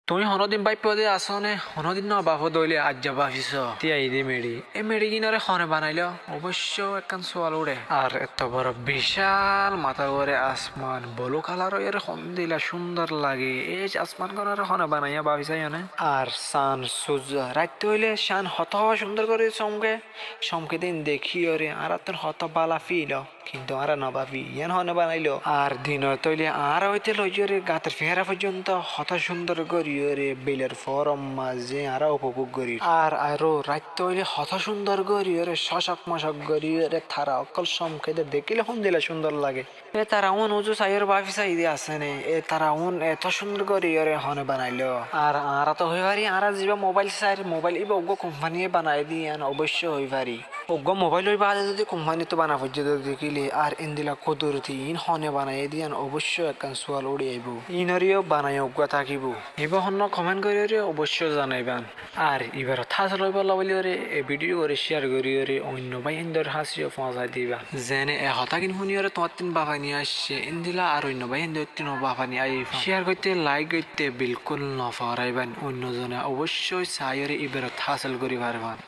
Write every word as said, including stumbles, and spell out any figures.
Tuñí honódin báippode asóne, honódin no báfode óile aijja báfiso. Tiyai de meçi. E meçigínore hone banailo? Oboicco ekkán sual uçe. Ar etó boro bicál matá uore asman, bulu kalar óiyore hondila cúndor lage. E asmangánore hone banaiyé báfi saiyóne? Ar san, suzza, raittó óile san hotó cúndor gorí somke, somke de dekíyore añárattún hotó bála fil ó. Kintu añára no báfi, yián hone banailo? Ar dinot óile añára óite loiyóre gator fiñára foijjonto hotó cúndor goríyore belor foór mazé añára upobóg gorír. Ar aró raittó óile hotó cúndor goríyore cócok mocok goríyore tara ókkol somke de dekíle hondila cúndor lage. E tara ún uzu saiyóre báfi sai de asé né, e tara ún etó cúndor goríyore hone banailo? Ar añára to hoi fari, añára zibá mobáil sair, mobáil íba uggúa kumpaniye banaiyé de yián oboicco hoi fari. Uggúa mobáil ói baade zodi kumpanittú bana foijjé de dekíle, ar endila kuduroti iín hone banaiyé de yián oboicco ekkán sual uçí aibó. Iínoreyó banaiyó uggúa tákibo. Ibá honnúa komen goríyore oboicco zanaiban. Ar ibár hotá hásil óibolla bóliyoré e bidiyugán cíyar goríyoré oinno báiyaindór hañsé yó foóñsai diba. Zeéne e hotágin fúniyoré tuáñttún bafani aiccé, éndila ar oinno báiyaindóttún ó bafani aiyé fán. Cíyar goitté, laik goitté bilkúl no foóraibán. Oinno zone oboiccói saáiyoré ibár hotá hásil gorí faribán.